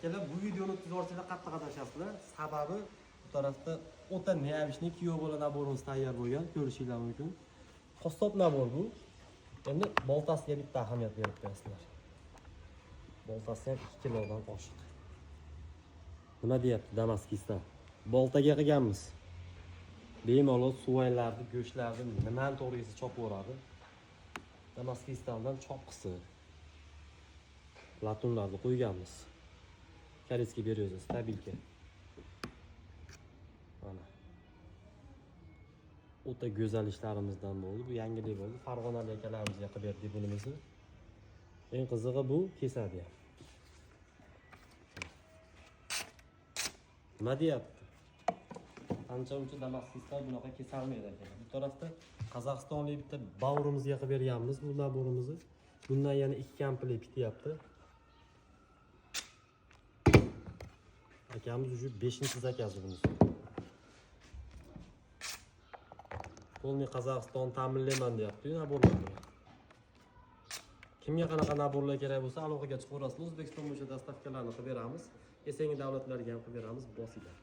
Akalar, bu videoni o'tkazib yuborsanglar qattiq adashasizlar. Sababi bu tarafda o'ta необычный kuyov bola набор imiz tayyor bo'lgan, ko'rishinglar mumkin. Qassob набор bu. Endi boltasiga bitta ahamiyat berib qo'yasizlar. Boltasi ham 2 kilodan oshiq. Nima deyapti Damaskisdan? Boltaga qilganmiz. Bemalol suvaylarni, go'shtlarni nimani to'g'ri kelsa chopaveradi. Damaskisdandan chopqisi. Латунь larni qo'yganmiz. Корейский берёза, стабилька. Mana. O'ta go'zal ishlarimizdan bo'ldi. Bu yangilik bo'ldi. Farg'onalik akalarimizga qilib berdik bunimizni. Eng qizig'i bu kesadi ham. Nima deyapti? Ancha muncha Damaskisdan bunaqa kesalmaydi akalar. Bu tarafda Qozog'istonlik bitta bavrimizga qilib berganmiz bu набор imizni. Bundan yana 2 komplekt bityapti. Akamiz уже 5 заказ i bunisi. Полный Qozog'iston ta'minlayman deyapti набор lar bilan. Kimga qanaqa набор lar kerak bo'lsa, aloqaga chiqaverasizlar. O'zbekiston bo'yicha доставка larni qilib beramiz. SNG davlatlarga ham qilib beramiz, bosinglar.